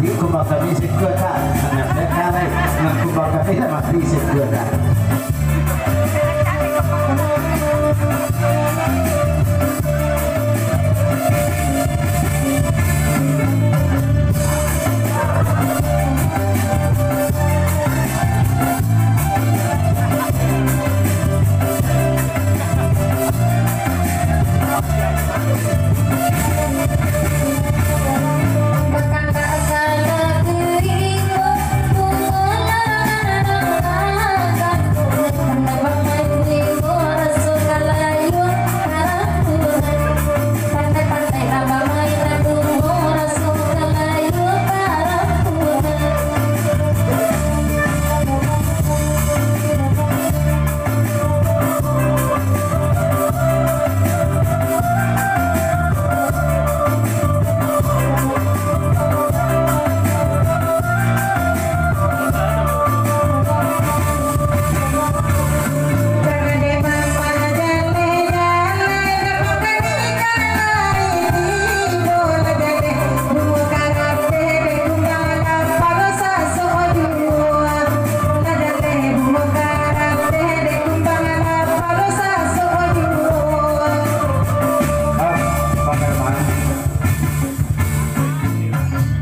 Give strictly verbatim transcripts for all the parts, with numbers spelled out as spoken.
Di kumbang kami sekua, Kak. Nah, kumbang kami dah mati sekua, Kak.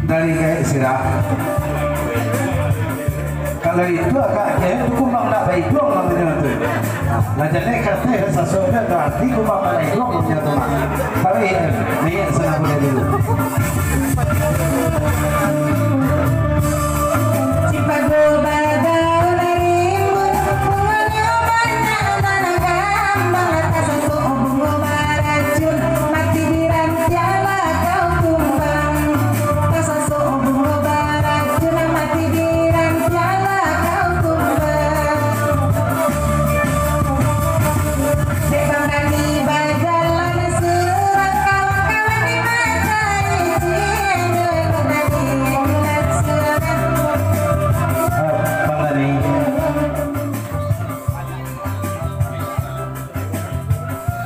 Dari gaek sirah. Kalau itu agak gaek tu kumbang nak baiduang namonyo tu. Lah jadi karateh sasok dia, berarti kumbang nak baiduang namonyo tu mah. Tapi, eh, ni senang boleh dulu.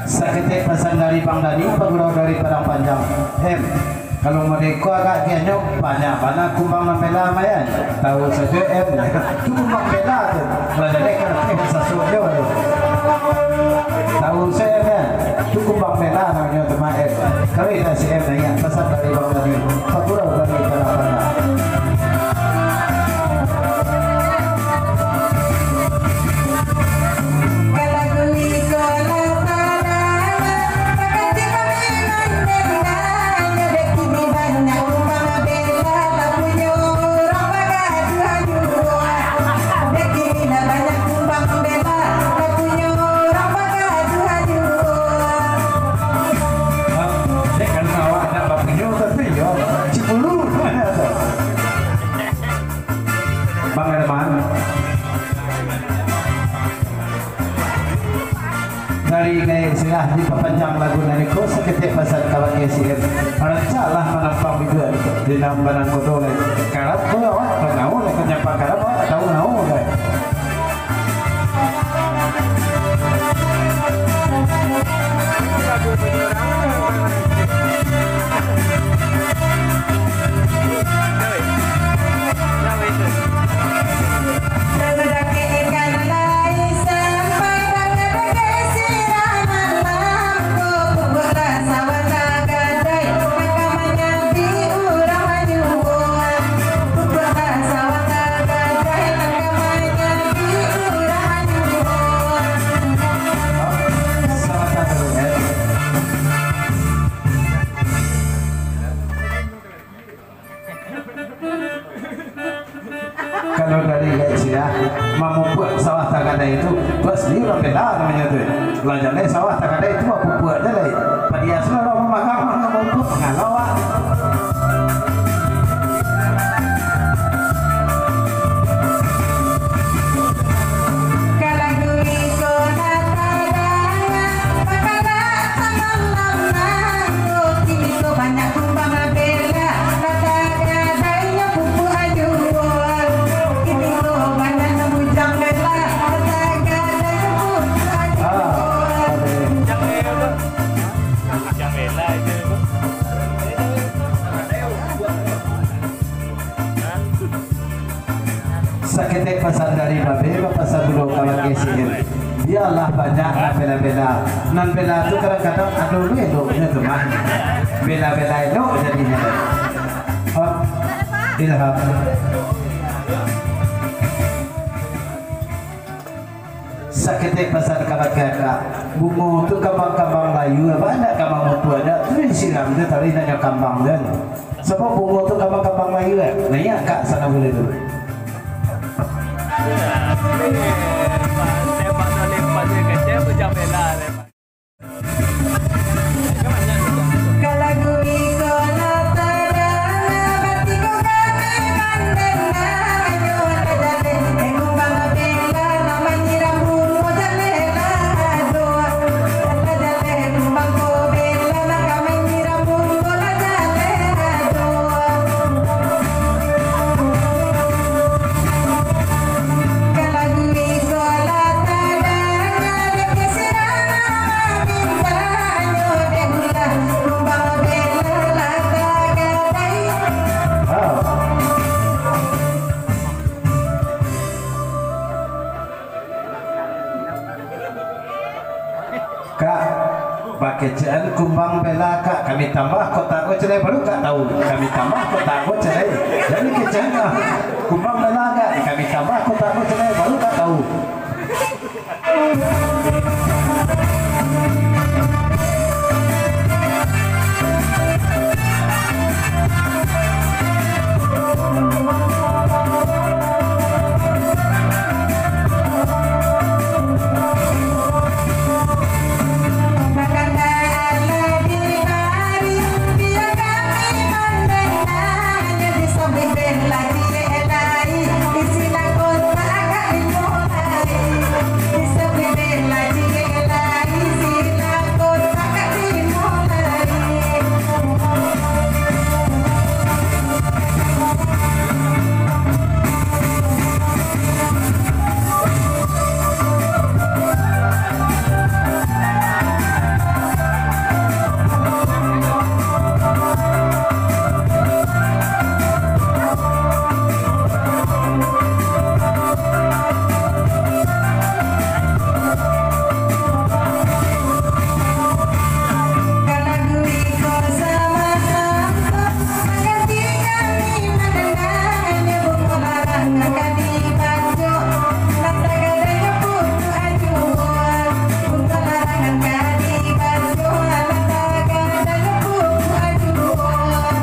Saketek pasan dari Bang Dani, pagurau dari Padang Panjang. Em, kalau model ko agak kianyo banyak bana kumbang nan bela main. Tahu sajo, em, tu kumbang bela tu. Lah jadi karateh sasok jo tu. Tahu sajo, em, tu kumbang bela namonyo tu mah, em. Kalau indak si em, ingat pasan dari Bang Dani, pagurau dari Padang Panjang. Dek, karano awak ndak bapunyo, tapi yo, cibulu. Bang Herman. Dari gaek sirah dipapanjang lagu nan iko, saketek pasan kawan S M. Rancaklah manampang biduak di nan banang kodo lai. Karap ko awak, ka nau lai, ka nyampang karap awak, tahu nau lai. Kalau dari gaek sirah, mamupuk sawah tagadai tu, tu asli urang bela namonyo tu. Lah jaleh sawah tagadai tu, mamupuk jaleh. Padias lo urang mamakak, mamupuk, ngalo awak. Pasan dulu ka bakeh sihir. Bialah banyak nan bela-bela. Nan bela tu kadang-kadang ado lu eloknyo tu mah. Bela-bela elok jadinyo. Hop. Ilham. Saketek pasan ka bakeh akak. Bungo tu kambang-kambang layua, banyak kambang mupuak dak tu disiram tu tadi nanyo kambang tu. Sabab bungo tu kambang-kambang layua. Nah, iya akak sana boleh tu. Kak, bakecekan kumbang bela kak, kami tambah kotak ko celai, baru kak tahu. Kami tambah kotak ko celai. Jadi kecekan lah. Kumbang bela kak, kami tambah kotak ko celai, baru kak tahu.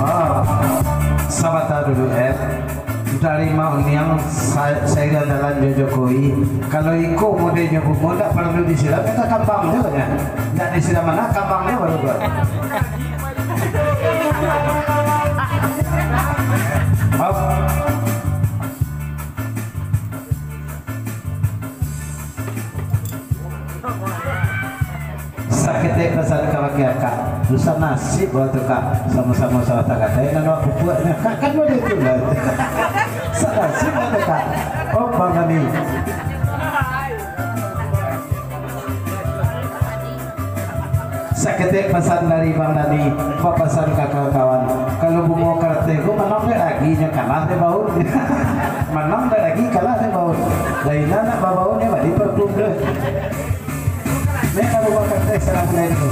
Ah, sabanta dulu, eh. Dari Mak Uniang, sa-, sairing dalam jo Jokowi. Kalau iko modelnyo bungo, ndak paralu disiram, ka kambang tu nyo. Ndak disiram, mana kambangnyo baru buat. Hop. Saketek pasan ka bakeh akak. Susah nasib wakatu kak. Samo-samo salah tagatai, nan awak pupuaknyo. Kak, kan model tu lah. Susah nasib wakatu kak. Oh, Bang Dani. Saketek pasan dari Bang Dani, bapasan ka kawan-kawan, kalau bungo karateh ko manang dek lagi, nyo kalah dek baun. Manang dek lagi, kalah dek baun. Dari nan nak babaun, nyo bali parfum tu. Nek, kalau bungo karateh, salam lain tu.